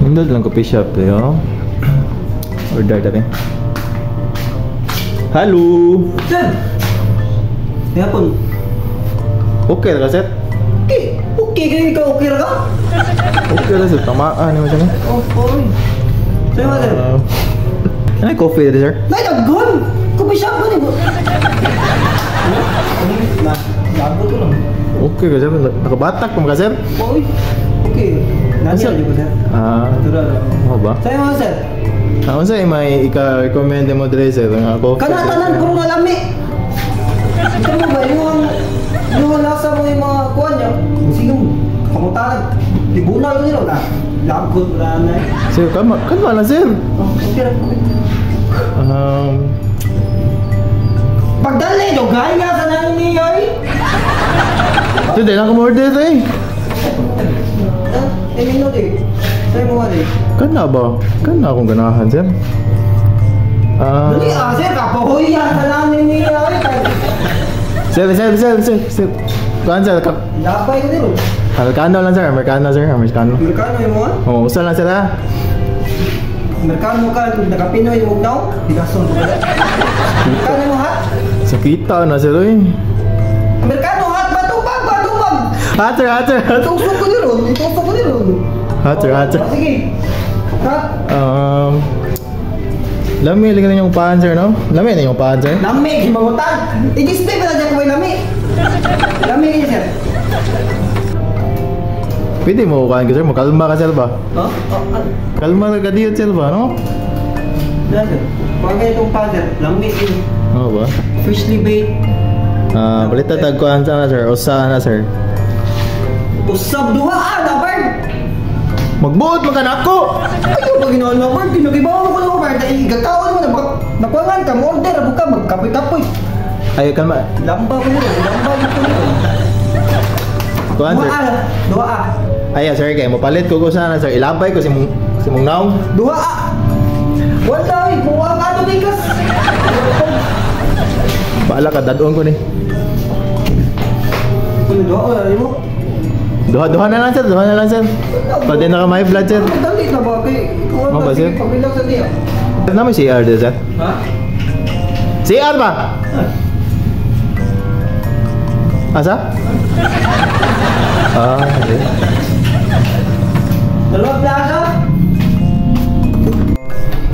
Nindot lang coffee shop yo. Order tabi. Hello. Sir! Yapon. Okay ra sir? Okay, okay kayo ikaw, okay ra ka? Okay ra sir, tamaan ni mo siya. Oh, okay. Sa'yo ba, sir? Ano yung coffee diri, sir? Nay, daghan! Coffee shop ba ni mo? Na, lagot ko lang. Okay ka sir, nakabatak pa ka sir? Oy, okay. Asa? Nani ko, sir. Ah, Natural lang. mo ba? Sa'yo ba, sir? Ako sa may ika-recommend mo diri sir nga coffee. Kana tanan puro na lami. Ito mo ba yung lasa mo yung mga kuan niya? Sige mo. Pangutanan. Libunal nila na. Lagot na na. Sir, kalma, kalma lang sir. Oh, okay ra. Pagdali, dugay nga sa nang niya eh. Sir, dahil lang order eh. Ah, eh, minute eh. Sa'yo mo nga eh. Kana ba? Kana akong ganahan sir. Ah, Dali ah, sir, kapahoy yan sa nang niya eh. Sir, sir, sir, sir, sir. Kuan sir, Lapay ko nilo. Americano lang sir, Americano sir, Americano. Amerikano yung mga? Oo, usa lang sir ah. Amerikano ka, kung naka-Pinoy mo now, higason ko ba? Amerikano mo ha? Sakita na sir oy. Amerikano hat, batubag, batubag! Hot sir, hot sir, hot. Itusok ko nilo, itusok ko nilo. Hot sir, hot sir. Oh, sige. Ha? Lami lagi na yung paan sir, no? Lami na yung paan sir. Lami, gimangutan. I-display ba na dyan kung may lami? Lami niya, sir. Pwede mo kuhaan ka sir, mo kalma ka sir ba? Oh? Oh, ah. Kalma ka diyot sir ba, no? Yan, sir. Pag ganitong pan, sir, lami yun. Oo ba? Freshly baked. Ah, balita tag kuhaan sana sir, usa na sir. Usab duha ah, na bird! Magbuot man ka nako. Ayaw ba ginawa na bird? Pinagibaw mo ko na bird. Ay, gakaon mo na. Baka nakuangan ka, mo-order. Abo ka, magkapoy-kapoy. Ay, kalma. Lamba ko nito, lamba ko nito. Kuhaan Duha sir. ah, duha ah. Ay, sir, kay mo palit ko ko sana sir. Ilabay ko si mong naong. Duha ah. Wala eh, buwa ka ano bigas. Baala ka dadon ko ni. Ano duha wala mo? Duha-duha na lang sir, duha na lang sir. Pwede na ka may blood sir. Dali na ba kay kuha Ano ba, na sir? sige pagbilang sa diya. Na may CR din sir. Ha? CR ba? Asa? Ah, okay. Dalawa plaza?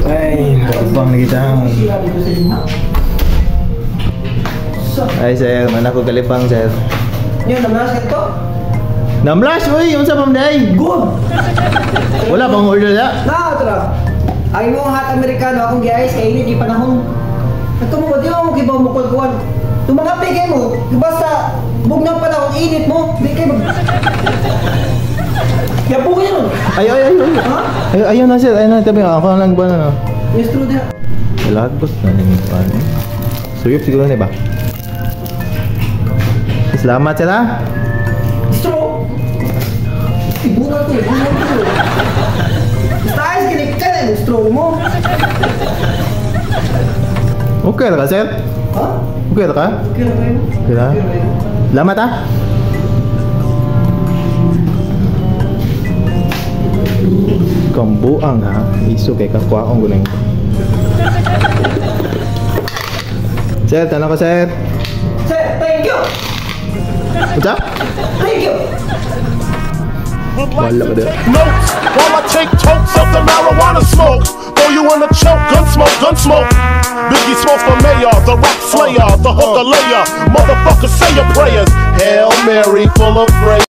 Ay, nakabang na kita. Sila dito sa inyo. So, Ay sir, man ako kalipang sir. yun, namlas ka to? Namlash, uy, unsa pa man day? Good! Wala bang order na? Na, tara. Ay mo hot Amerikano akong giayos kay init yung panahon. Ito mo ba di mo kibaw mo kuan. Tumangapi kay mo, basta bugnang panahon init mo, di kay mag Yapo ko yan. Ay, ay, ay, ay. Ha? Ay, ayun na sir, ayun na, tabi. Ako na lang ba na? Yes, true dia. Lagos na ning ano. Suyop siguro ni ba? Salamat sir ha. Straw. Ibunan ko, ibunan ko. Basta ayos kinig ka na, straw mo. Okay ra ka sir? Ha? Okay ra ka? Okay ra kayo. Okay ra. Okay ra kayo. Salamat ha. Kambuang ha. Iso kay kakwaong ko na. Sir, tanong ko sir. Sir, thank you. Unsa? Thank you. Would like Wala to ka dyan. take notes while I take tokes of the marijuana smoke. Throw you in a choke, gun smoke, gun smoke. Biggie Smalls for mayor, the rap slayer, the hooker layer. Motherfucker, say your prayers. Hail Mary, full of grace.